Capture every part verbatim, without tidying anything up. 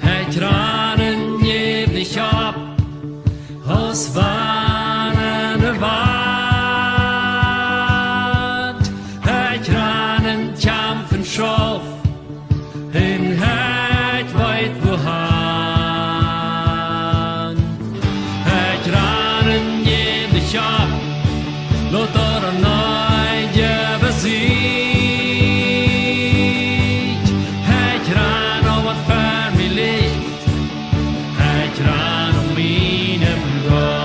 Ekj ran un jäw nich opp, aus wan enne Waunt. Ekj ran un kjamf un schauf, un ekj weet wuahan. Ekj ran un jäw nich opp, lot daut een needje Siech. Ekj ran om waut fa mie licht. Ekj ran om mienem Gott.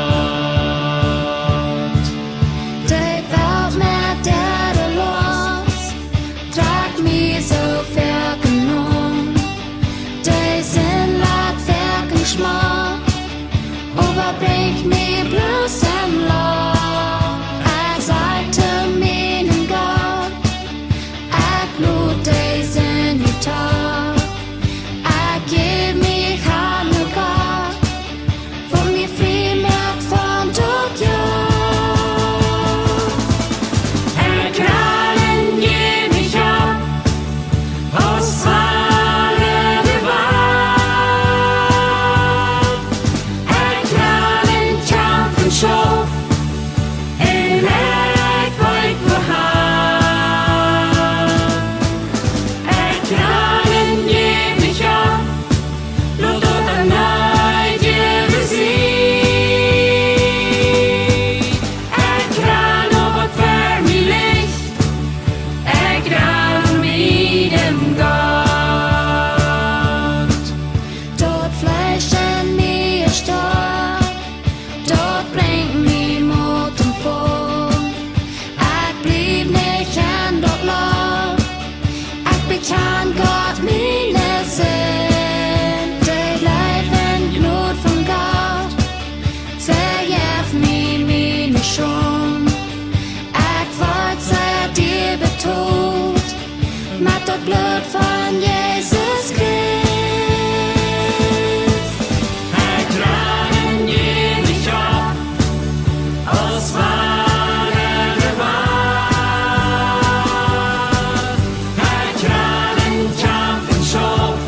De Welt met äare Lost drakjt mie soo foaken om. De Sind lat foaken schmock, oba brinjt mie bloos een Loch. Ekj saj to mienem Gott: Ekj lot de Sind nu too. Ekj jäw mie han no Gott, waut mie frie moakt von daut Joch. Ekj ran un jäw nich opp, aus wan enne Waunt. Ekj ran un kjamf un schauf, un ekj weet wuahan. Ekj ran un jäw nich opp, lot daut een needje Siech. Ekj ran om waut fa mie licht. Ekj ran om mienem Gott. Daut Fleesch en mie es stoakj, daut brinjt mie Moot un Frocht. Ekj bliew nich en daut Loch. Ekj bekjan Gott miene Sind. De Leew un Jnod von Gott vejeft mie miene Schult. Ekj woa sea diea betolt met daut Bloot von Jesus Christ. Ekj ran un jäw nich opp, aus wan enne Waunt. Ekj ran un kjamf un schauf,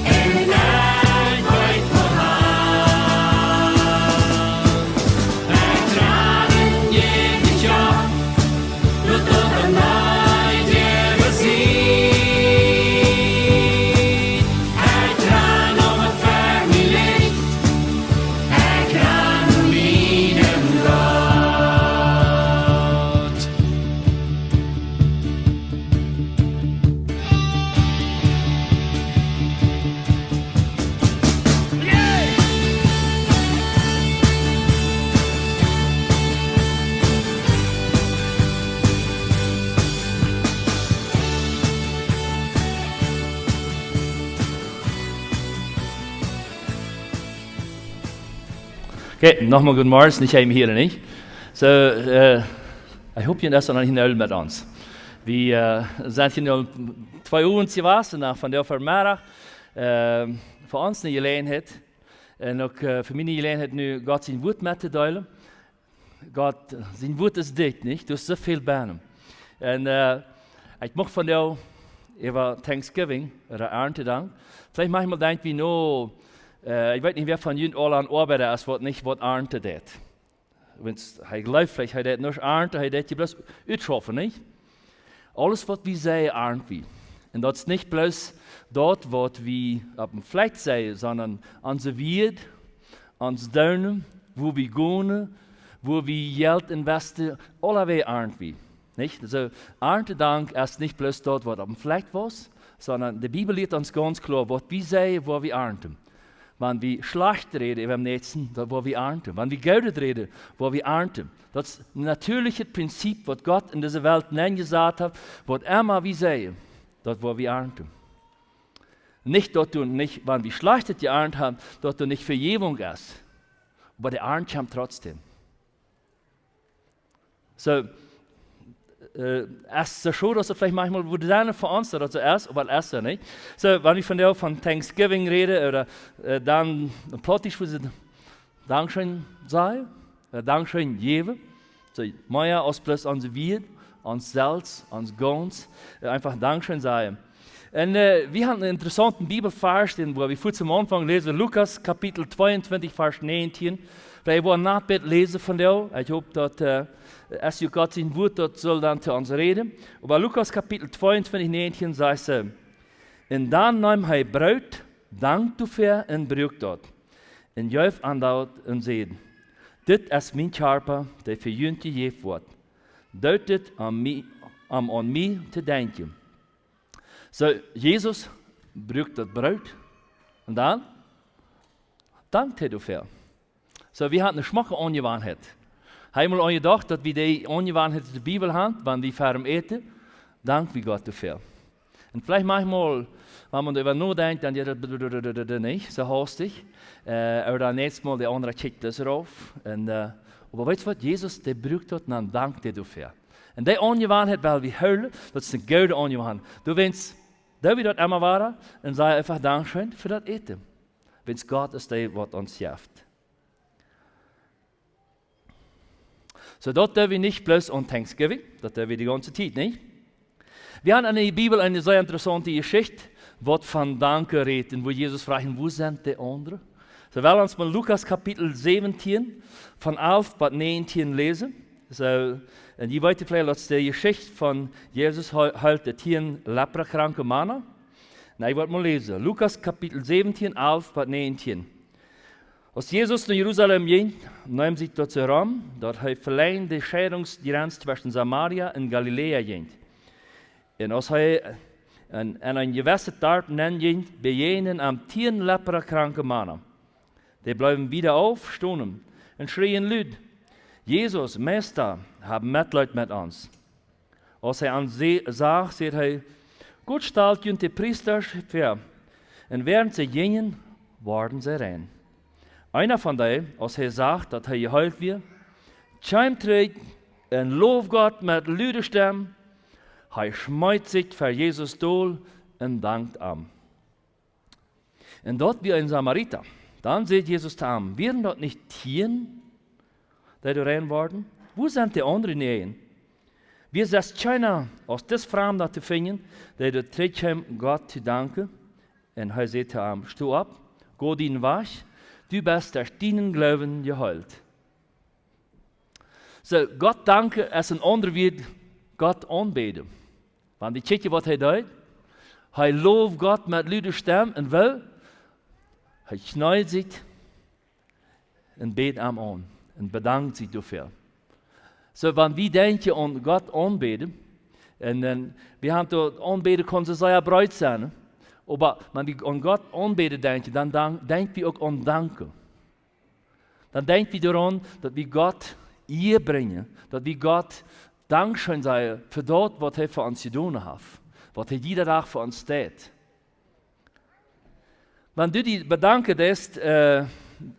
un ekj weet wuahan. Ekj ran un jäw nich opp, lot daut een needje Siech. Ekj ran om waut fa mie licht. Ekj ran om mienem Gott. Okay, nochmol gooden Morjen, ekj hab hia nich. So, äh, ekj hop, jie sent noch hia met ons. Wie, äh, sent hia nu twee Uhr jewast, un dan von de Vemidach, äh, fa ons eene Jeläajenheit, un uk, äh, fa mie eene Jeläajenheit nu Gott sien Wuat mettodeelen. Gott sien Wuat es dit, nich? Doa es soo väl bennen. Un, äh, ekj mucht vondoag äwa Thanksgiving, ooda Arntedank. Veleicht maunchmol denkj wie, nu, äh, ekj weet nich, wäa von junt aul een Oabeida es, waut nich waut arnten deit. Wan hee jleeft, veleicht hee deit nuscht arnten, hee deit je bloos utschaufen, nich? Aules waut wie seien, arnt wie. Un daut es nich bloos daut, waut wie opp een Flakj seien, sonda onse Wieed, ons Doonen, wua wie gonen, wua wie Jelt inwesten, aulawäajen arnt wie. Nich? Soo, Arntedank es nich bloos daut, waut opp een Flakj wia, sonda de Bibel lieet ons gaunz kloa, waut wie seien, woa wie arnten. Wan wie schlajcht räden äwa dän Näakjsten, daut woa wie arnten. Wan wie Goodet räden, woa wie arnten. Daut es een natieelichet Prinzip, waut Gott en dise Welt nenjesat haft, waut emma wie seien, daut woa wie arnten. Nich daut doa nich, wan wie Schlajchtet jearnt haben, daut doa nich Vejäwunk es. Oba de Arnt kjemt trotzdäm. Soo, äh, es soo schod, daut et veleicht maunchmol wudd sennen fa ons, daut daut soo es, oba daut es soo nich. Soo, wan wie vondoag von Thanksgiving räden, ooda, äh, dan, dan Plautdietsch wudd wie Dankscheen sajen, äh, Dankscheen jäwen. Soo, mea aus bloos onse Wieed, ons selfst, ons gaunz, äh, eenfach Dankscheen sajen. Un, äh, wie haben eenen interessaunten Bibelvarsch, dän wie fuaz aum Aunfank läsen, Lukas Kapitel tweeuntwintich, Varsch näajentieen. Wie woaren noch een bät läsen von doa. Ekj hop daut, äh, aus Gott sien Wort, daut saul dan to ons räden. Oba Lukas Kapitel tweeuntwintich, näajentieen sajcht et: Un dan neem hee Broot, dankd doafäa un bruak daut, un jeef an daut un säd: Dit es mien Kjarpa, dee fa junt jejäft woat. Doot dit om mie, om aun mie to denkjen. Soo, Jesus bruak daut Broot un dan dankd hee doafäa. Soo, wie haben eene schmocke Aunjewanheit. Hab mol aunjedocht, daut wie dee Aunjewanheit ut de Bibel haben, wan wie fa am äten, dank wie Gott doafäa. Un veleicht maunchmol, wan maun doaräwa nodenkjt, dan jeit daut nich soo hastich. Äh, ooda daut näakjste Mol de aundra kjikjt daut rauf. Un, äh, oba weetst waut? Jesus, dee bruak daut un dan dankt hee doafäa. Un dee Aunjewanheit well wie hoolen, daut es eene goode Aunjewanheit. Du, wan, doo wie daut emma woaren un saj eenfach Dankscheen fa daut Äten. Wiels Gott es dee, waut ons jeft. Soo, daut doo wie nich bloos aun Thanksgiving, daut doo wie de gaunze Tiet, nich? Wie haben enne Bibel eene sea interessaunte Jeschicht, waut von Danken rät, un wua Jesus fruach: Wua sent de aundre? Soo, well wie mol Lukas Kapitel säwentieen, von alf bat näajentieen läsen. Soo, un jie weeten veleicht, daut es de Jeschicht von Jesus hee-, heelt de tieen leprakranke Mana. Na, ekj well mol läsen. Lukas Kapitel säwentieen, alf bat näajentieen. Aus Jesus no Jerusalem jinkj, neem sikj daut soo rom, daut hee velenjd de Scheidungsjrenz tweschen Samaria un Galiläa jinkj. Un aus hee en, en een jewesset Darp nenjinkj, bejäajenden am tieen leprakranke Mana. Dee bleewen wieda auf stonen un schrieejen lud: Jesus, Meista, hab Metleet met ons. Aus hee an see sach, säd hee: Got, stalt junt de Priesta väa. Un wäarent see jinjen, worden see rein. Eena von dee, aus hee sach, daut hee jeheelt wia, kjeem trigj un loowd Gott met lude Stemm. Hee schmeet sikj ver Jesus dol un dankt am. Un daut wia een Samarita. Dan säd Jesus to am: Wieren daut nich tieen, dee doa rein worden? Wua sent de aundre näajen? Wia es kjeena aus dis Framda to finjen, dee doa trigj kjeem, Gott to danken? Un hee säd to am: Sto opp, go dienen Wajch, du best derch dienen Gloowen jeheelt. Soo, Gott danken es een aundret Wuat, Gott aunbäden. Wan wie kjikjen, waut hee deed, hee loowd Gott met lude Stemm un woo? Hee kjneed sikj un bäd am aun un bedankt sikj doafäa. Soo, wan wie denkjen aun Gott aunbäden, un dan, wie haben daut, aunbäden kaun soo sea breet sennen, oba wan wie aun Gott aunbäden denkjen, dan, dan denkj wie uk aun danken. Dan denkj wie doaraun, daut wie Gott Ea brinjen, daut wie Gott Dankscheen sajen fa daut, waut hee fa ons jedonen haft, waut hee jieda Dach fa ons deit. Wan du die bedanken deist, äh,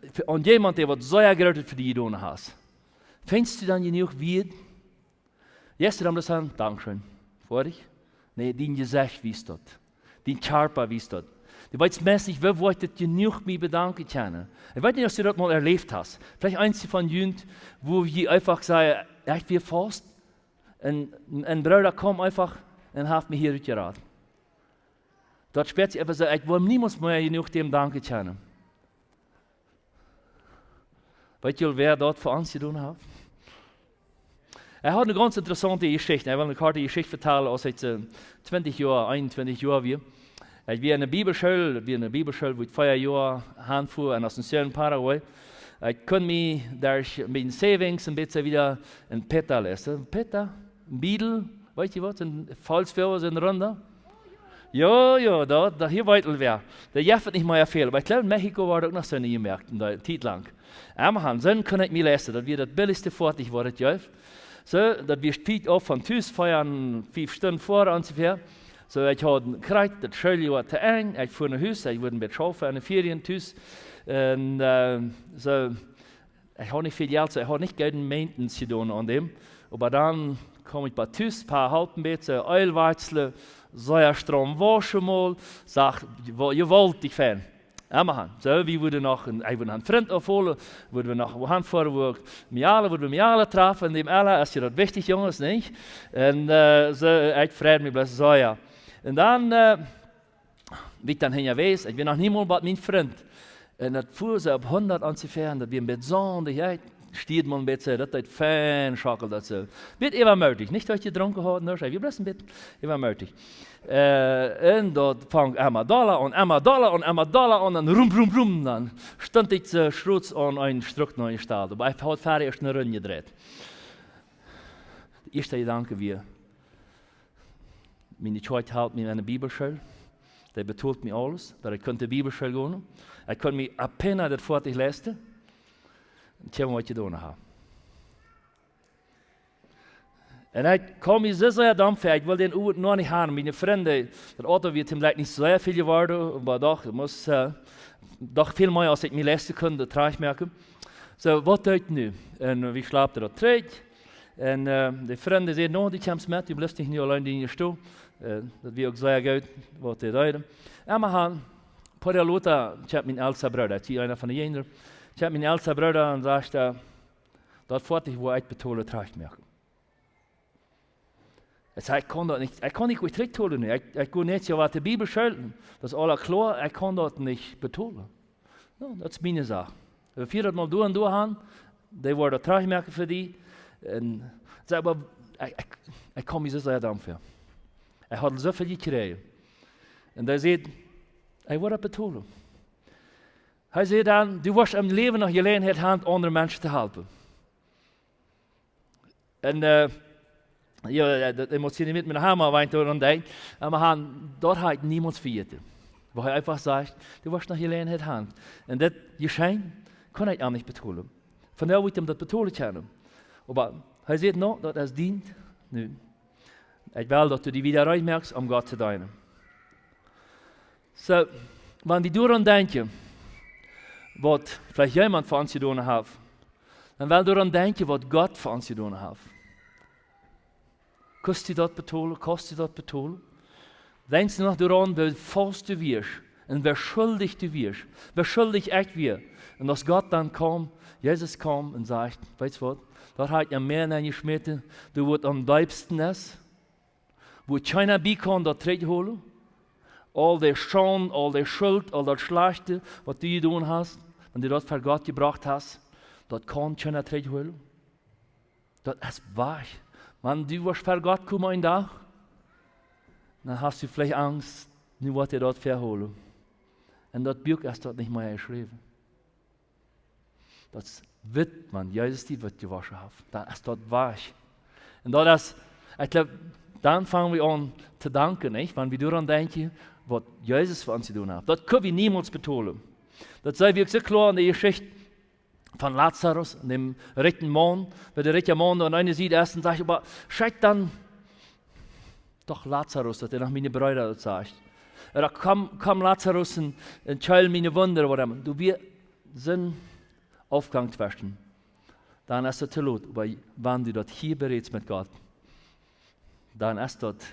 fa, aun wäm, dee waut sea Grootet fa die jedonen haft, finjst du dan jenuach Wieed? Jeist du dan bloos sajen: Dankscheen. Foadich? Nä, dien Jesecht wiest daut. Dien Kjarpa wiest daut. Du weetst meist nich, woo woa ekj daut jenuach mie bedanken kjennen. Ekj weet nich, auf du daut mol erläft hast. Veleicht eena von junt, wua jie eefach sajen: Ekj wia faust. Un een Brooda kjeem eefach un haft mie hia rutjerat. Daut spieet sikj eefach soo, ekj woa niemols mea jenuach däm danken kjennen. Weet jie, wäa daut fa ons jedonen haft? Ekj hab eene gaunz interessaunte Jeschicht. Ekj well eene korte Jeschicht vetalen, aus ekj, äh, twintich Joa, eenuntwintich Joa wia. Ekj wia enne Bibelschool, wia enne Bibelschool, wua ekj vea Joa hanfua en Asunción, Paraguay. Ekj kunn mie derch miene savings een bät wieda en Peta läsen. Peta? Een Beetle? Weet jie waut? Een Volkswagen, een Runda? Jo, jo, daut, daut hia weet ekj wäa. Doa jeft et nich mea väl. Oba ekj jleew, en Mexiko wort uk noch soone jemoakt, eene Tiet lang. Emma han, soone kunn ekj mie leisten. Daut wia daut billichste Foatich, waut et jeef. Soo, daut wia wiet auf von Tus, vea, fief Stunden foaren onjefäa. Soo, ekj haud krakjt daut Schooljoa to Enj. Ekj fua no Hus, ekj wudd een bät schaufen enne Ferien tus. Un, äh, soo, ekj haud nich väl Jelt, soo ekj haud nich goode maintenance jedonen aun däm. Oba dan kjeem ekj bie tus, Papa halpt een bät, Eelj wajchslen, sea stromm wauschen mol, sach, wo-, jewaltich fein. Emma han. Soo, wie wudden noch een, ekj wudd noch een Frint aufholen, wudden wie noch wua han foaren, wua ekj mie aule, wudden wie mie aule trafen, en däm Ella es je daut wichtich, Junges, nich? Un, äh, soo, ekj freid mie bloos soo, jo. Un dan, äh, wie ekj dan hinjawäajes, ekj wia noch niemols bie mien Frint. Un daut fua soo opp hundat onjefäa, daut wia een bät sonndich, jo, stieed mau een bät, daut deed fein, schockeld daut soo. Bät äwamotich, nich daut ekj jedrunken haud, nä, ekj wia bloos een bät äwamotich. Äh, un daut funk emma dolla aun, emma dolla aun, emma dolla aun, un rum, rum, rum, dan stunt ekj soo schruts aun een Struck no een Staul. Oba ekj haud verhäa ieescht eene Rund jedreit. De ieeschte Jedanke wia, miene Kjoakj halpt mie enne Bibelschool. Dee betolt mie aules, daut ekj kunn de Bibelschool gonen. Ekj kunn mie apenas daut Foatich leisten. Un kjikj waut ekj jedonen haud. Un ekj kaum mie soo sea domm väa, ekj wull dän Uat noch nich haben. Miene Frind, daut Auto wia toom Jlekj nich sea väl jeworden, oba doch, ekj must, äh, doch väl mea aus ekj mie leisten kunn, daut trajchtmoaken. Soo, waut deed ekj nu? Un wie schlapten daut trigj. Un, äh, de Frind säd: "No, du kjemst met, du blifst nich nu auleen hia stonen." Äh, daut wia uk sea goot, waut dee deeden. Emma han, poa Doag lota, kjeem mien elsta Brooda, ekj sie eena von de Jinja, kjeem mien elsta Brooda un säd, äh, daut Foatich, waut ekj betolen, trajchtmoaken. Ekj säd: "Ekj kaun daut nich, ekj kaun nich goot trigjtolen nu. Ekj, ekj go nich soo waut de Bibel schult. Daut es aula kloa, ekj kaun daut nich betolen." "No, daut es miene Sach. Wie fieren daut mol doa un doa han, dee woaren daut trajchtmoaken fa die." Un ekj säd: "Oba ekj, ekj, ekj kaum mie soo sea domm väa." Ekj haud soo väl jekjräajen. Un hee säd, hee woat daut betolen. Hee säd dan: "Du woascht em Läwen noch Jeläajenheit haben, aundre Menschen to halpen." Un, äh, jo, jo, daut emotionead mie, mien Hama weent doa aun denkjen. Oba han, daut haud ekj niemols vejäten. Wua hee eefach sajcht: "Du woascht noch Jeläajenheit haben." Un daut Jeschenkj kunn ekj am nich betolen. Von doa wull ekj am daut betolen kjennen. Oba hee säd: "No, daut es dient. Nu, ekj well, daut du die wada reed moakst, om Gott to deenen." Soo, wan wie doaraun denkjen, waut veleicht jemaunt fa ons jedonen haft, dan well wie doaraun denkjen, waut Gott fa ons jedonen haft. Kaust du daut betolen? Kaust du daut betolen? Denkjst du noch doaraun, woo faust du wieescht un woo schuldich du wieescht, woo schuldich ekj wia? Un aus Gott dan kjeem, Jesus kjeem un säd: "Weetst waut? Daut haud ekj em Mäa nenjeschmäten, doa wua daut aum deepsten es, wua kjeena bie kaun daut trigjholen. Aul de Schaund, aul de Schult, aul daut Schlajchte, waut du jedonen hast, wan du daut ver Gott jebrocht hast, daut kaun kjeena trigjholen. Daut es wajch." Wan du woascht ver Gott komen een Dach, dan hast du veleicht Angst, nu woat hee daut veholen. Un daut Buak es doa nich mea jeschräwen. Daut es witt, wan Jesus die witt jewoschen haft. Dan es daut wajch. Un daut es, ekj jleew, dan fangen wie aun to danken, nich? Wan wie doaraun denkjen, waut Jesus fa ons jedonen haft. Daut kjenn wie niemols betolen. Daut seen wie uk soo kloa en de Jeschicht von Lazarus, däm rikjen Maun, wua de rikja Maun aun eene Sied es un sajcht: "Oba schekj dan doch Lazarus, daut hee no miene Breeda daut sajcht. Ooda komm, komm Lazarus un, un heil miene Wunden, ooda du, wie sent Aufgang tweschen." Dan es daut to lot, oba wan du daut hia berätst met Gott, dan es daut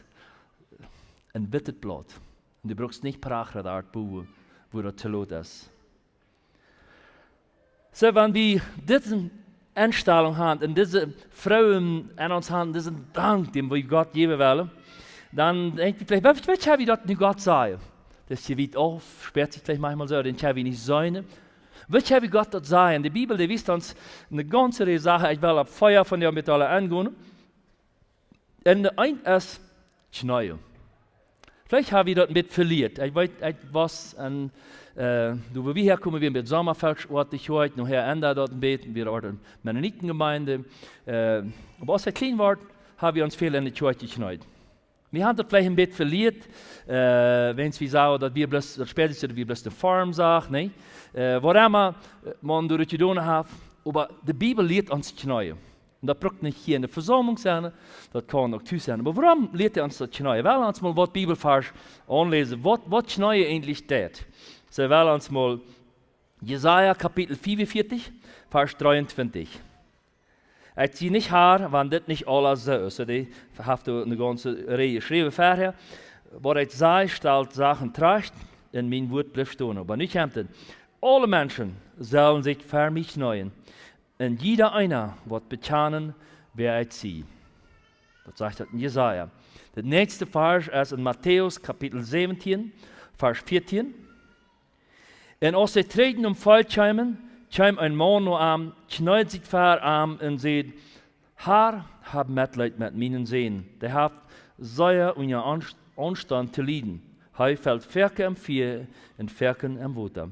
een wittet Blaut. Un du brukst nich Pracht daut Aart bowen, wua daut to lot es. Soo, wan wie dise Enstalunk haben un dise Froagen aun ons haben, disen Dank, dän wie Gott jäwen wellen, dan denkj wie veleicht: "Waut, waut kjenn wie daut nu Gott sajen?" Daut es je wiet auf, späat sikj veleicht manchmol soo, dän kjenn wie nich seenen. Waut kjenn wie Gott daut sajen? De Bibel, dee wiest ons eene gaunze Rieej Sachen, ekj well opp vea von dee met aule aungonen. Un eent es Kjneeen. Veleicht hab wie daut een bät velieren. Ekj weet, ekj wia en, äh, doa wua wie häakomen, wia een bät Sommerfeld, Oat de Kjoakj, nohäa endad daut een bät, wia doa eene Mennonitenjemeent. Äh, oba aus ekj kjlien wort, hab wie ons väl enne Kjoakj jekjneet. Wie haben daut veleicht een bät velieren, äh, wan wie sagen, daut wia bloos, daut spält sikj, daut wia bloos de Formsach, nä? Äh, wuarom, äh, maun doa daut jedonen haft, oba de Bibel lieet ons kjneeen. Un daut brukt nich hia enne Vesaumlunk sennen, daut kaun uk tus sennen. Oba wuarom lieet hee ons daut kjneeen? Well wie ons mol waut Bibelvarsch aunläsen, waut, waut kjneeen eejentlich deit. Soo, well wie ons mol Jesaja Kapitel fiefunvieetich, Varsch dreeuntwintich. Ekj sie nich Har, wan dit nich aules soo es. Soo, dee haft doa eene gaunze Rieej jeschräwen verhäa. Waut ekj saj, stalt Sachen trajcht. un mien Wort blift stonen. Oba nu kjemt et. Aule Menschen sellen sikj ver mie kjneeen, un jieda eena woat bekjanen, wäa ekj sie. Daut sajcht daut en Jesaja. De näakjste Varsch es en Matäus Kapitel säwentieen, Varsch vieetieen. Un aus see trigj nom Volkj kjeemen, kjeem een Maun no am, kjneed sikj ver am un säd: "Herr, hab Metleet met mienen Sän. Dee haft sea unja Aunst-, Aunstaunt to lieden. Hee felt foaken em Fia un foaken em Wota."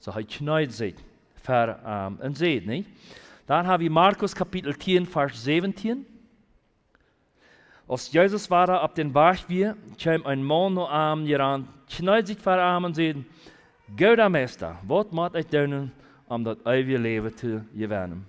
Soo, hee kjneed sikj ver am un säd, nich? Dan hab wie Markus Kapitel tieen, Varsch säwentieen. Aus Jesus wada opp dän Wajch wia, kjeem een Maun no am jerant, kjneed sikj ver am un säd: "Gooda Meista, waut mott ekj doonen, om daut eewje Läwen to jewennen?"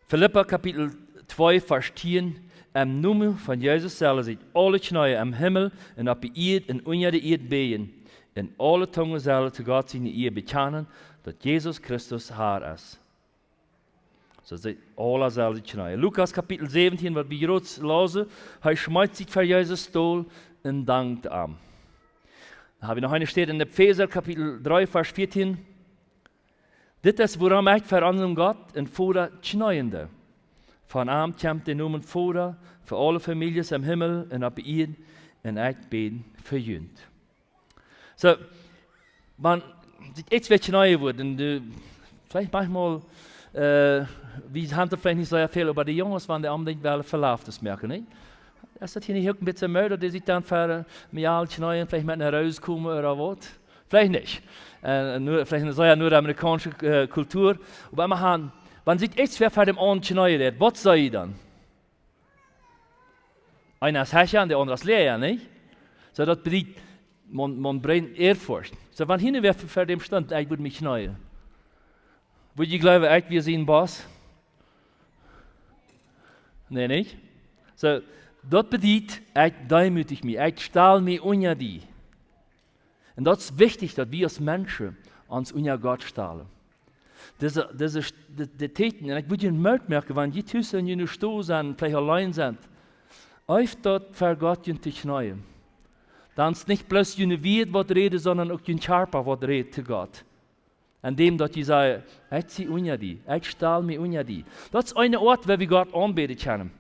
Filippa Kapitel twee, Varsch tieen. Em Nomen von Jesus sellen sikj aule Kjneeen em Himmel un opp de Ieed un unja de Ieed bäjen, un aule Tungen sellen to Gott siene Ea bekjanen, daut Jesus Christus Herr es. Soo, see aula sellen sikj kjneeen. Lukas Kapitel säwentieen, waut wie jrod läsen, hee schmeet sikj ver Jesus dol un dankt am. Dan hab wie noch eene Städ en Efeesa Kapitel dree, Varsch vieetieen. "Dit es wuarom ekj ver onsen Gott un Voda kjneeen doo. Von am kjemt de Nomen Voda fa aule Famieljes em Himmel un opp de Ieed, un ekj bäd fa junt." Soo, wan sikj ieescht wada kjneeen woat, un de, veleicht maunchmol, äh, wie haben daut veleicht nich soo väl, oba de Junges, wan dee onbedinjt wellen Veloftes moaken, nich? Es daut hia nich uk een bät mea, daut dee sikj dan ver, äh, mea aul kjneeen, veleicht met eene Roos komen ooda waut? Veleicht nich. Äh, nu, veleicht eene sea noadamerikaunsche, äh, Kultua. Oba wie haben, wan sikj ieescht wada ver dän aundren kjneeen deit, waut saj jie dan? Eena es hecha un de aundra es läaja, nich? Soo, daut bediet, maun, maun brinjt Ehrfurcht. Soo, wan hia wäa ver, ver däm stunt, ekj wudd mie kjneeen. Wudd jie jleewen, ekj wia sien Boss? Nä, nich? Soo, daut bediet, ekj deemootich mie, ekj stal mie unja die. Un daut es wichtich, daut wie aus Menschen ons unja Gott stalen. Dise, dise, de, de Tieden, un ekj wudd junt Moot moaken, wan jie tus en june Stow sent, veleicht auleen sent, eeft daut ver Gott junt to kjneeen. Dan es nich bloos june Wieed waut räden, sonda uk jun Kjarpa waut rät to Gott. Endäm daut jie sajen: "Ekj sie unja die, ekj stal mie unja die." Daut es eene Oat, woo wie Gott aunbäden kjennen.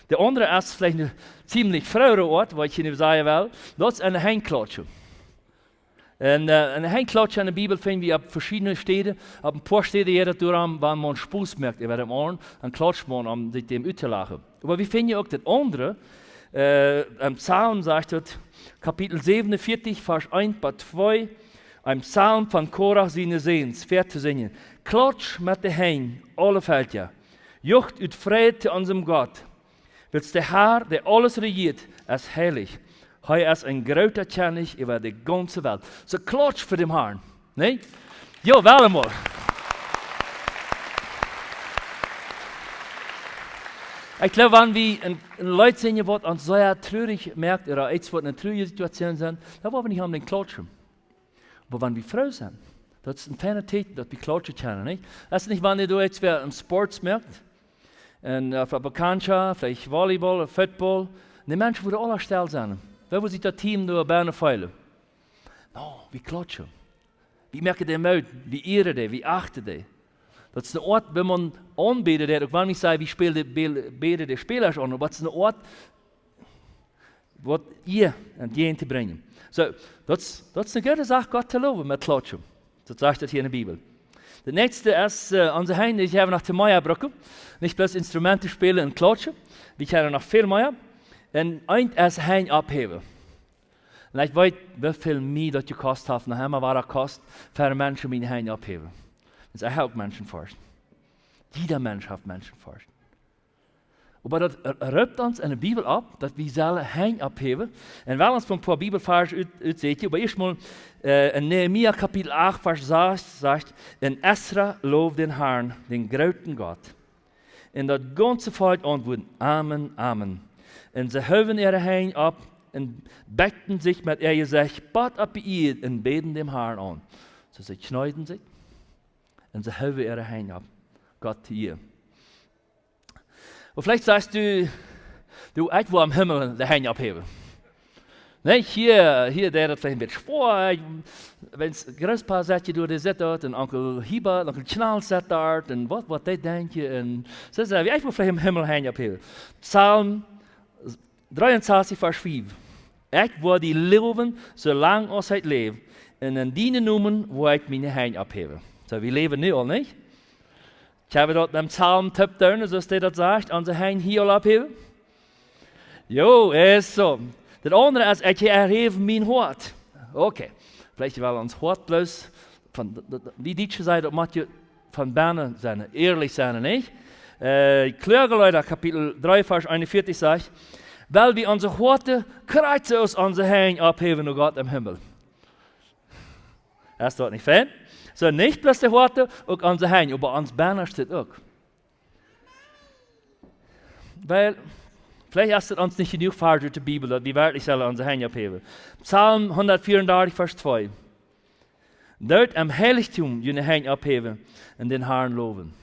De aundre es veleicht eene ziemlich frohe Oat, waut ekj hia nu sajen well, daut es eene Henjklautschen. Un, äh, eene Henjklautschen en de Bibel finj wie opp veschiedne Städen. Opp een poa Städen jeit daut doarom, wan maun Spos moakt äwa dän aundren, dan klautscht maun, om sikj däm uttolachen. Oba wie finjen uk daut aundre, äh, em Psalm sajcht et, Kapitel säwenunvieetich, Varsch eent bat twee, een Psalm von Korach siene Säns, väatosinjen. Klautsch met de Henj, aule Velkja. Jucht ut Freid to onsen Gott. Wiels de Herr, dee aules rejieet, es heilich. Hee es een groota Kjennich äwa de gaunze Welt. Soo, klautsch fa dän Herrn, nä? Jo, well emol. Ekj jleew, wan wie een, een Leet sinjen, waut ons sea trurich moakt, ooda ieescht waut en eene trurje Situation sent, dan woa wie nich aun dän klautschen. Oba wan wie froo sent, daut es een feina Tiet, daut wie klautschen kjennen, nich? Daut es nich, wan du ieescht wada een Sport moakst, un, äh, fa Bekanntschaft, veleicht Volleyball ooda Football. De Menschen woaren aula stell sennen. Woo woat sikj daut Team doa bennen feelen? No, wie klautschen. Wie moaken dee Moot, wie ieren dee, wie achten dee. Daut es eene Oat, woo maun aunbäden deit, uk wan wie sajen, wie spälen de, bäl-, bäden de Spelers aun, oba daut es eene Oat, waut Ea entjäajen to brinjen. Soo, daut es, daut es eene goode Sach, Gott to lowen met klautschen. Daut sajcht daut hia en de Bibel. De näakjste es, äh, onse Henj, dee wie noch to mea brucken. Nich bloos Instrumenten spälen un klautschen. Wie kjennen noch väl mea. Un eent es Henj opphäwen. Un ekj weet, woo väl mie daut jekost haft, noch emma wada kost, fa Menschen miene Henj opphäwen. Daut es uk Menschenforcht. Jieda Mensch haft Menschenforcht. Oba daut r-, roopt ons en de Bibel opp, daut wie sellen Henj opphäwen. Un well ons een poa Bibelvarsch ut-, utseenen, oba ieescht mol, äh, en Nehemia Kapitel acht, Varsch sas sajcht: "Un Esra loowd dän Herrn, dän grooten Gott. Un daut gaunze Volkj auntwuad: Amen, Amen. Un see hoowen äare Henj opp un bekjden sikj met äa Jesecht bat opp de Ieed un bäden dän Herrn aun." Soo, see kjneeden sikj un see hoowen äare Henj opp, Gott to ieren. Oba veleicht sajchst du: "Du, ekj well em Himmel de Henj opphäwen." Nä, hia, hia deit daut veleicht een bät schwoa. Wan Grootpa sett doa, dee sett doa, un Onkel Hiba, Onkel Kjnal sett doa, un waut, waut dee denkjen, un soo, wie, ekj well veleicht em Himmel Henj opphäwen. Psalm dreeunsastich, Varsch fief. Ekj woa die lowen, soo lang aus ekj läw, un en dienen Nomen woa ekj miene Henj opphäwen. Soo, wie läwen nu aul, nich? Kjenn wie daut biem Psalm toop doonen, soo aus dee daut sajcht, onse Henj hia aul opphäwen? Jo, es soo. Daut aundre es, ekj erhäw mien Hoat. Okay, veleicht well ons Hoat bloos von, wie Dietsche sajen, daut mott je von bennen sennen, ehrlich sennen, nich? Äh, Klagelieder, Kapitel dree, Varsch eenunvieetich sajcht: Well wie onse Hoaten krakjt soo aus onse Henj opphäwen no Gott em Himmel. Es daut nich fein? Soo, nich bloos de Hoaten, uk onse Henj, oba ons bennen uk. Wiels, veleicht es daut ons nich jenuach Varsch ut de Bibel, daut wie werkjlich sellen onse Henj opphäwen. Psalm hundatveeundartich, Varsch twee. Doot em Heiljendom june Henj opphäwen un dän Harn lowen.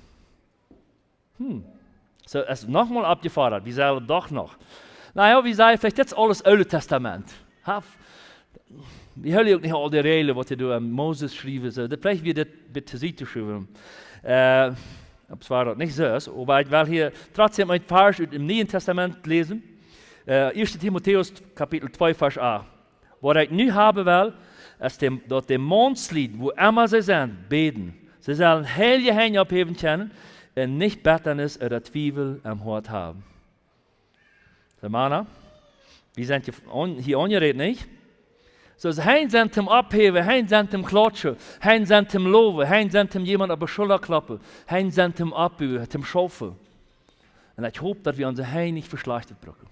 Hm. Soo, es noch mol oppjefodat, wie sellen doch noch. Na jo, wie sajen veleicht, daut es aules Oole Tastament. Ha, wie hoolen uk nich aul de Räajlen, waut doa aun Moses schreef, soo. Daut veleicht wie daut bät too Sied to schuwen. Äh, opp zwar daut nich soo es, oba ekj well hia trotzdäm een Varsch ut dem Nieen Tastament läsen. Äh, Ieeschte Timotäus, Kapitel twee, Varsch acht. Waut ekj nu haben well, es dem, daut de Maunslüd, wua emma see sent, bäden. See sellen heilje Henj opphäwen kjennen un nich Bettanis ooda Twiewel em Hoat haben. Soo, Mana, wie sent hia aun-, hia aunjerät, nich? Soo, Henj sent toom opphäwen, Henj sent toom klautschen, Henj sent toom lowen, Henj sent toom jemaunt opp de Schulla kloppen, Henj sent toom oppbuen, toom schaufen. Un ekj hop, daut wie onse Henj nich fa Schlajchtet brucken.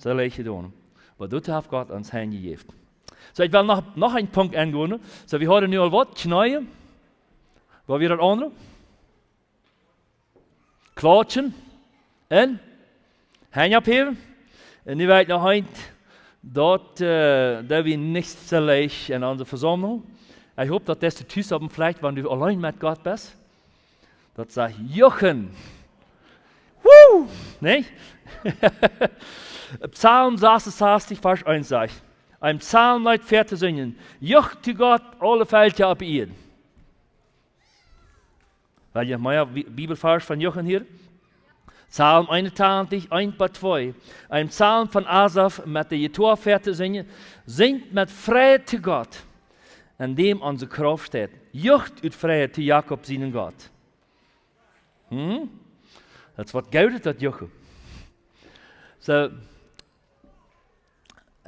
Soo leicht jedonen. Oba doatoo haft Gott ons Henj jejäft. Soo, ekj well noch, noch een Punkt aungonen. Soo, wie hauden nu aul waut? Kjneeen. Waut wia daut aundre? Klautschen. Un Henj opphäwen. Un nu weet ekj noch eent, daut, äh, daut wie nich soo leicht en onse Vesaumlunk. Ekj hop, daut daut du tus opp een Fleck, wan du auleen met Gott best. Daut sajcht juchen. Woo! Nich? Psalm sasunsastich, Varsch eent sajcht: Een Psalmleet väa to sinjen. Jucht to Gott, aule Velkja opp de Ieed. Well jie mea Bi-, Bibelvarsch von juchen hia? Psalm eenuntachentich, eent bat twee. Een Psalm von Asaf met de Jitoa väa to sinjen. Sinjt met Freid to Gott, en däm onse Krauft steit. Jucht ut Freid to Jakob sienen Gott. Hm? Daut es waut Goodet, daut Juchen. Soo,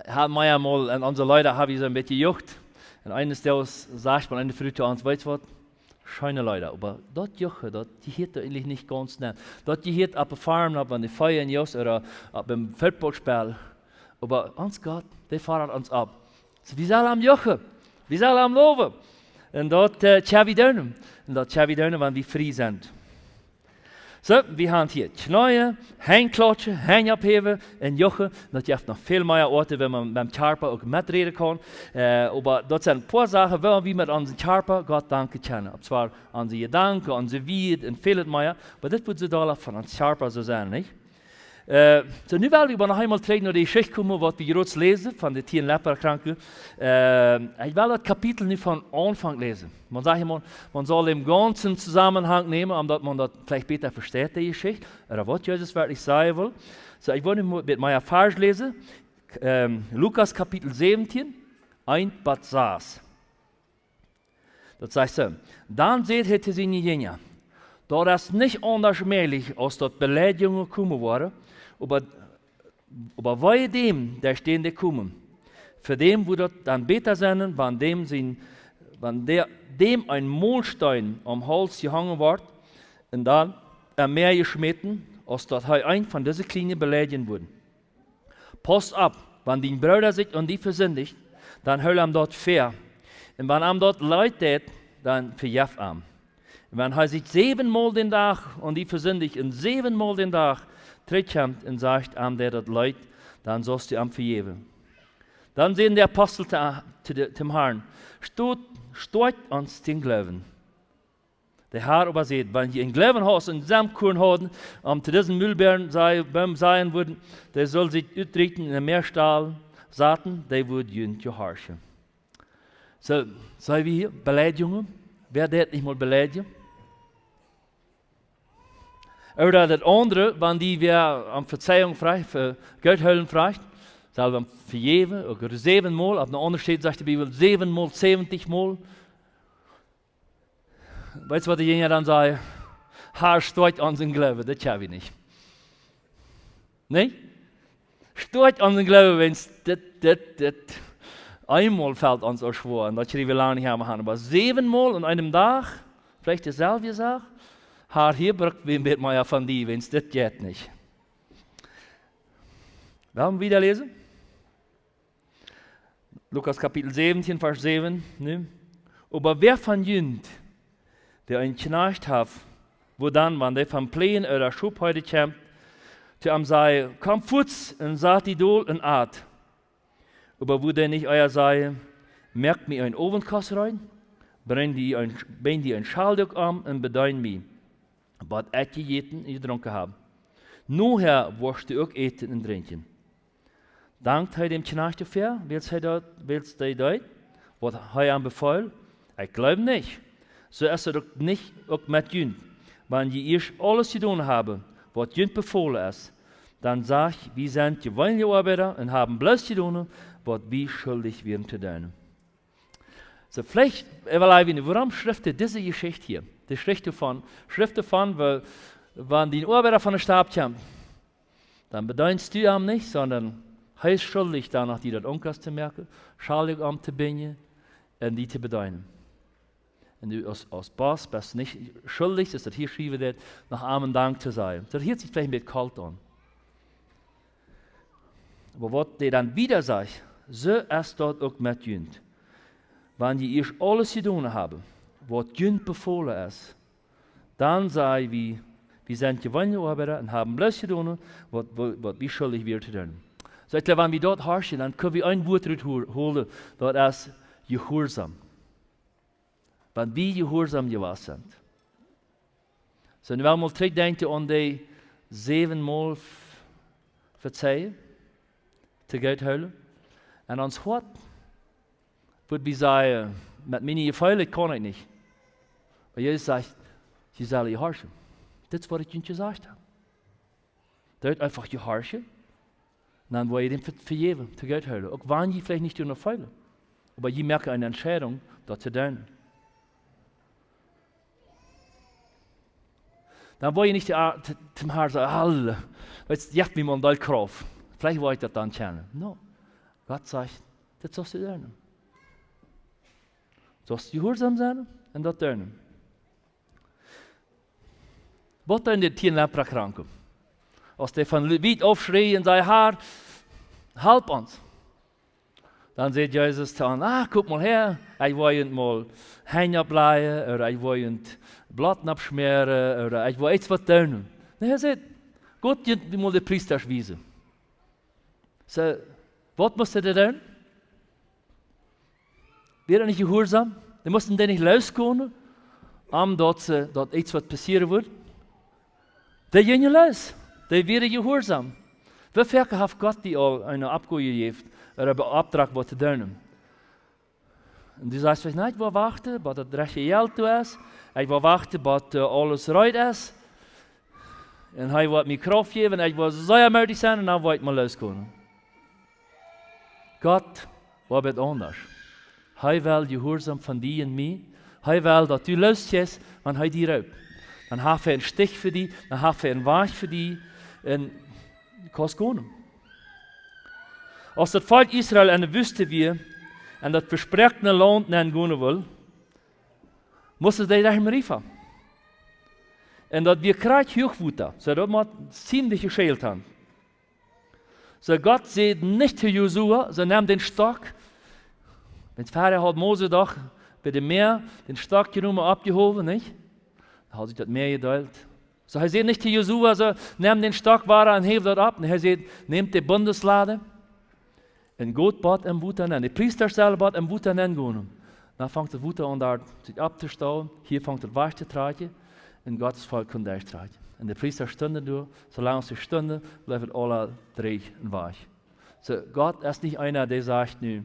ha wie mol, en onse Leeda ha wie soo een bät jejucht. Un eenes Doages sajcht mol eene Fru to ons: Weetst waut? Scheene Leeda, oba daut Juchen, daut jehieet eejentlich nich gaunz nenn. Daut jehieet opp de Farm, opp de Fia un Jost ooda opp een Footbaulspell. Oba ons Gott, dee fodat ons opp. Soo, wie sellen am juchen, wie sellen am lowen. Un daut, äh, kjenn wie doonen. Un daut kjenn wie doonen, wan wie frie sent. Soo, wie haben hia Kjneeen, Henj klautschen, Henj opphäwen un juchen. Daut jeft noch väl mea Oaten, wua maun biem Kjarpa uk meträden kaun. Äh, oba daut sent een poa Sachen, wua wie met onsen Kjarpa Gott danken kjennen. Un zwar onse Jedanken, onse Wieed un väl mea. Oba dit woat soo dolla von ons Kjarpa soo sennen, nich? Äh, soo, nu well wie oba noch eemol trigj no de Jeschicht komen, waut wie jrods läsen, von de tieen Leprakranke. Äh, ekj well daut Kapitel nu von Aunfank läsen. Maun sajcht, maun, maun saul dän gaunzen Zusammenhang nämen, om daut maun daut veleicht bäta vesteit, de Jeschicht, ooda waut Jesus werkjlich sajen well. Soo, ekj well nu een bät mea Varsch läsen. Ähm, Lukas Kapitel säwentieen, eent bat sas. Daut sajcht soo: Dan säd hee to siene Jinja: Daut es nich aundasch mäajlich, aus daut Beleidijen komen woaren, oba, oba wee däm, derch dän dee komen. Fa däm wudd daut dan bäta sennen, wan däm sien, wan dee, däm een Molsteen aum Hauls jehongen woat un dan em Mäa jeschmäten, aus daut hee eenen von dise Kjliene beleidjen wudd. Pauss opp, wan dien Brooda sikj aun die vesindicht, dan hool am daut väa. Un wan am daut leet deit, dan vejeff am. Un wan hee sikj säwen mol dän Dach aun die vesindicht un säwen mol dän Dach trigjkjemt un sajcht: Am deit daut leet, dan saust du am vejäwen. Dan säden de Apostel to, to de, tom Harn: Stoakj, stoakj ons dän Gloowen. De Har oba säd: Wan jie een Gloowen aus een Samtkoarn hauden, om to disen Mulboom sajen, Boom sajen wudden: Dee saul sikj utrichten un em Mäa stalen, saten, dee wudden junt jehorchen. Soo, seen wie hia, Beleidigung? Wäa deit nich mol beleidjen? Ooda daut aundre, wan die wäa om Vezeiunk fruacht, fa Gott hoolen fruacht, saul wie am vejäwen, uk säwen mol, opp eene aundre Städ sajcht de Bibel säwen mol, säwentich mol. Weetst waut de Jinja dan säden? Herr, stoakj onsen Gloowen, daut kjenn wie nich. Nä? Stoakj onsen Gloowen, wiels dit, dit, dit, eemol felt ons soo schwoa, un daut kjrie wie lang nich aun de Haunt. Oba säwen mol aun eenem Dach, veleicht deeselwje Sach, Herr, hia bruck wie een bät mea von die, wiels dit jeit nich. Well wie wieda läsen? Lukas Kapitel säwentieen, Varsch säwen, nu. Oba wäa von junt, dee eenen Kjnajcht haft, woat dan, wan dee vom Pläajen ooda Schopheeden kjemt, to am sajen: Komm fuaz un sat die dol un at. Oba woat dee nich ea sajen: Moak mie een Owentkost reed, binj die een, binj die een Schalduak om un bedeen mie, bat ekj jejäten un jedrunken hab. Nohäa woascht du uk äten un drinkjen. Dankt hee däm Kjnajcht doafäa, wiels hee daut, wiels dee deed, waut hee am befool? Ekj gleew nich. Soo es daut uk nich uk met junt. Wan jie ieescht aules jedonen haben, waut junt befolen es, dan sajcht: Wie sent jeweenelje Oabeida un haben bloos jedonen, waut wie schuldich wieren to doonen. Soo, veleicht, äh, well ekj weten, wuarom schrift hee dise Jeschicht hia? Dee schrift doavon, schrift doavon, woo, wan dien Oabeida von de Stap kjemt, dan bedeenst du am nich, sonda hee es schuldich doano, die daut Owentkost to moaken, Schalduak omtobinjen un die to bedeenen. Un du aus, aus Boss best nich schuldich, es daut hia schriewen deed, no am een Dank to sajen. Daut hieet sikj veleicht een bät kolt aun. Oba waut hee dan wieda sajcht: Soo es daut uk met junt. Wan jie ieescht aules jedonen haben, waut junt befolen es, dan sajcht: Wie, wie sent jeweenelje Oabeida un haben bloos jedonen, waut, waut, waut wie schuldich wieren to doonen. Soo, ekj gleew, wan wie daut horchen, dan kjenn wie een Wuat rut ho-, holen, daut es jehuarsom. Wan wie jehuarsom jewast sent. Soo, nu well wie mol trigjdenkjen aun dee säwen mol f-, vezeien, to Gott hoolen. Un ons Hoat, wudd wie sajen, met miene Jefeelen kaun ekj nich. Oba Jesus sajcht: Jie sellen jehorchen. Dit es waut ekj junt jesajcht hab. Doot eefach jehorchen, dan woa jie däm ve-, vejäwen, to Gott hoolen. Uk wan jie veleicht nich doano feelen. Oba jie moaken eene Entscheidunk, daut to doonen. Dan woa jie nich to, to, tom Herrn sajen: Herr, weetst, jeff mie mol een bät Krauft. Veleicht woa ekj daut dan kjennen. No. Gott sajcht: Dit saust du doonen. Saust jehuarsom sennen un daut doonen. Waut deeden de tieen Leprakranke? Aus dee von wiet auf schreien un säden: Herr, halp ons. Dan säd Jesus to an: Ah, kjikjt mol häa, ekj woa junt mol Henj oppläajen, ooda ekj woa junt Bloot oppschmäaren, ooda ekj woa eent waut doonen. Nä, hee säd: Goot junt mol de Priestasch wiesen. Soo, waut musten dee doonen? Wieren dee nich jehuarsom? Dee musten dee nich looskomen, om daut see, daut eent waut passieren wudd? Dee jinjen loos. Dee wieren jehuarsom. Woo foaken haft Gott die aul eene Oppgow jejäft, ooda beoppdracht waut to doonen? Un du sajchst veleicht: Nä, ekj woa wachten, bat daut rajchte Jelt doa es. Ekj woa wachten, bat, äh, aules reed es. Un hee woat mie Krauft jäwen, ekj woa sea moodich sennen, un dan woa ekj mol looskomen. Gott woat aundasch. Hee well jehuarsom von die un mie. Hee well, daut du looskjikjst, wan hee die roopt. Dan haft hee een Stich fa die, dan haft hee een Wajch fa die, un kaust gonen. Aus daut Volkj Israel enne Wüste wia un daut vespräakjene Launt nenn gonen wull, musten dee derch een Riefa. Un daut wia krakjt Huachwota, soo daut mott ziemlich jeschält haben. Soo Gott säd nich to Josua, soo: Nemm dän Stock. Wiels verhäa haud Mose doch bie daut Mäa dän Stock jenomen, oppjehowen, nich? Dan haud sikj daut Mäa jedeelt. Soo, hee säd nich to Josua, soo: Nemm dän Stock wada un häw daut opp. Nä, hee säd: Nämt de Bundeslade un got bat em Wota nenn. De Priestasch sellen bat em Wota nenn gonen. Dan fangt daut Wota aun doa sikj opptostauen. Hia fangt daut wajch to trakjen. Un Gott sien Volkj kunn derchtrakjen. Un de Priestasch stunden doa, soo lang aus see stunden, bleef et aula dreech un wajch. Soo, Gott es nich eena, dee sajcht nu,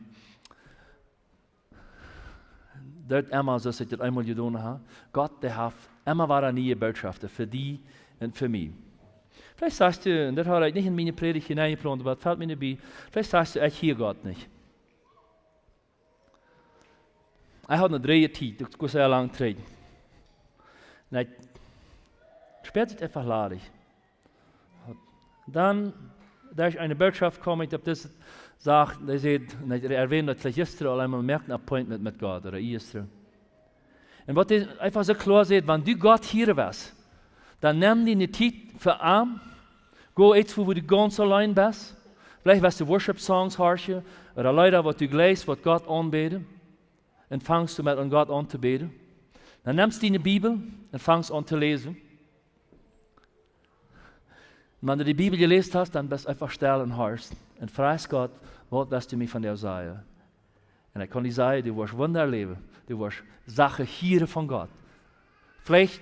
daut emma soo aus ekj daut eemol jedonen hab. Gott, dee haft emma wada niee Botschaften fa die un fa mie. Veleicht sajchst du, un daut haud ekj nich en miene Prädicht nenjeplaunt, oba daut felt mie nu bie, veleicht sajchst du, ekj hia Gott nich. Ekj haud eene dreeje Tiet, daut es sea lang trigj. Un ekj spieed sikj eefach ladich. Dan, doa es eene Bootschoft jekomen, ekj hab dise Sach, dee säd, un ekj erwähnt daut veleicht jistren aul eemol, moak een Appointment met Gott, ooda jistren. Un waut dee eefach soo kloa sajcht, wan du Gott hieren west, dan nemm die eene Tiet fa am, go irjentwua, wua du gaunz auleen best. Veleicht west du Worship Songs horchen, ooda Leeda, waut du jlikjst, waut Gott aunbäden. Un fangst du met aun Gott auntobäden. Dan nemst du diene Bibel un fangst aun to läsen. Un wan du de Bibel jeläst hast, dan best eefach stell un horchst. Un frajchst Gott, waut west du mie vondoag sajen? Un ekj kaun die sajen, du woascht Wunda erläwen, du woascht Sachen hieren von Gott. Veleicht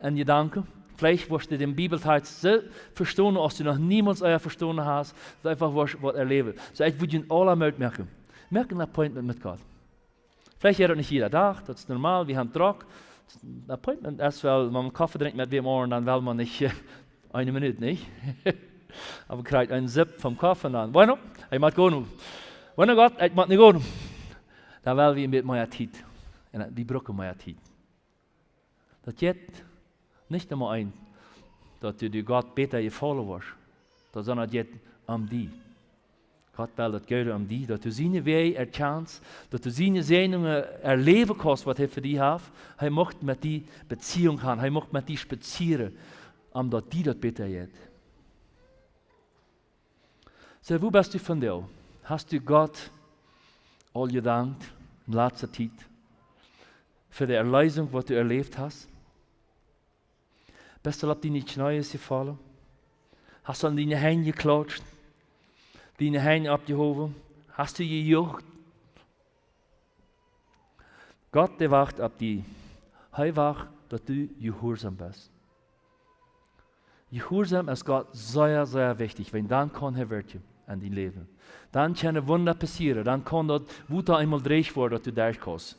en Jedanken, veleicht woascht du dän Bibeltext soo vestonen, aus du noch niemols ea vestonen hast, daut eefach woascht waut erläwen. Soo, ekj wudd die aula Moot moaken. Moak een Appointment met Gott. Veleicht jeit daut nich jieda Dach, daut es normal, wie haben drock. Een Appointment es well, wan eena Koffe drinkjt met wäm aundren, dan well eena nich, äh, eene Minut, nich? Oba kjricht eenen Sip vom Koffe un dan, bueno, ekj mott gonen. Bueno, Gott, ekj mott nu gonen. Dan well wie een bät mea Tiet. Un wie brucken mea Tiet. Daut jeit nich emma om, daut du, du Gott bäta jefaulen woascht, daut, sonda daut jeit om die. Gott well daut Goode om die, daut du siene Wäaj erkjanst, daut du siene Säajnungen erläwen kaust, waut hee fa die haft. Hee mucht met die Beziehung haben, hee mucht met die spazieren, om daut die daut bäta jeit. Soo, wua best du vondoag? Hast du Gott aul jedankt en latste Tiet fa de Erlösung, waut du erläft hast? Best du aul opp diene Kjnees jefollen? Hast du aun diene Henj jeklautscht? Diene Henj oppjehowen? Hast du jejucht? Gott, dee wacht opp die. Hee wacht, daut du jehuarsom best. Jehuarsom es Gott sea, sea wichtich, wiels dan kaun hee werkjlich en dien Läwen. Dan kjennen Wunda passieren, dan kaun daut Wota eemol dreech woaren, daut du derchkaust.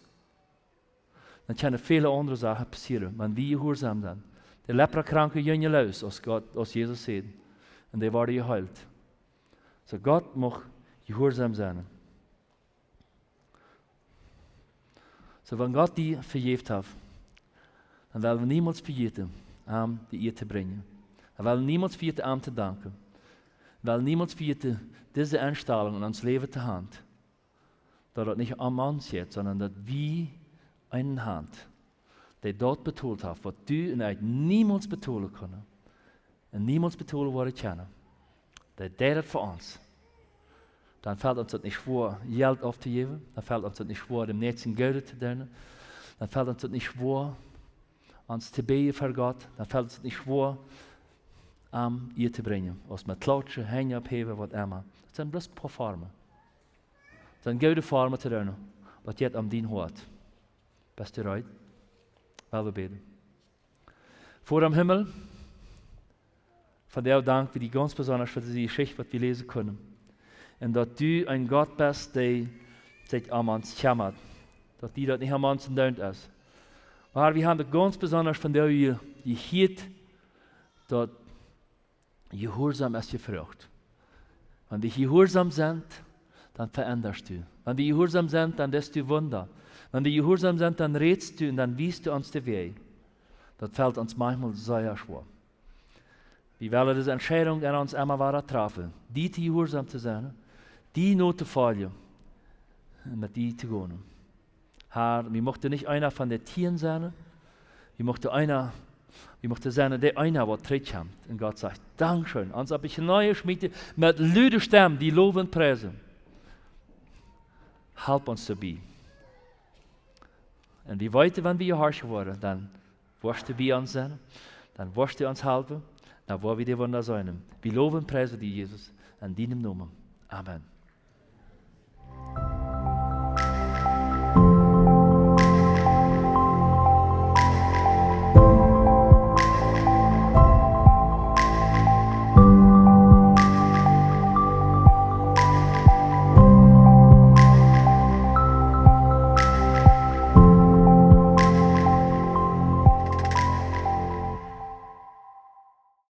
Dan kjennen väle aundre Sachen passieren, wan wie jehuarsom sent. De Leprakranke jinjen loos, aus Gott, aus Jesus säd. Un dee worden jeheelt. Soo, Gott mucht jehuarsom sennen. Soo, wan Gott die vejäft haft, dan well wie niemols vejäten, am de Ea to brinjen. Dan well wie niemols vejäten, am to danken. Well niemols vejäten, dise Enstalunk en ons Läwen to haben. Daut daut nich om ons jeit, sonda daut wie eenen haben, dee daut betolt haft, waut du un ekj niemols betolen kunnen un niemols betolen woaren kjennen. Dee deed daut fa ons. Dan felt ons daut nich schwoa, Jelt auftojäwen. Dan felt ons daut nich schwoa, däm Näakjsten Goodet to doonen. Dan felt ons daut nich schwoa, ons to bäden ver Gott. Dan felt ons daut nich schwoa, am Ea to brinjen. Aus met Klautschen, Henj opphäwen, waut emma. Daut sent bloos poa Formen. Daut sent goode Formen to doonen, waut jeit om dien Hoat. Best du reed? Well wie bäden. Voda em Himmel, vondoag dank wie die gaunz besonda fa dise Jeschicht, waut wie läsen kunnen. Un daut du een Gott best, dee sikj om ons kjemmat. Daut die daut nich om ons endoont es. Oba wie haben daut gaunz besonda vondoag je-, jehieet, daut Jehuarsom es jefroacht. Wan wie jehuarsom sent, dan veendasch du. Wan wie jehuarsom sent, dan deist du Wunda. Wan wie jehuarsom sent, dan rätst du un dan wiest du ons de Wäaj. Daut felt ons maunchmol sea schwoa. Wie wellen dise Entscheidunk en ons emma wada träfen, die to jehuarsom to sennen, die notofoljen un met die to gonen. Herr, wie muchten nich eena von de tieen sennen, wie muchten eena, wie muchten sennen de eena, waut trigjkjemt. Un Gott sajcht: Dankscheen. Ons opp de Kjnees schmieten, met lude Stemm die lowen un priesen. Help ons doabie. Un wie weeten, wan wie jehorchen woaren, dan woascht du bie ons sennen, dan woascht du ons halpen, dan woa wie die Wunda seenen. Wie lowen un priesen die, Jesus, en dienem Nomen. Amen.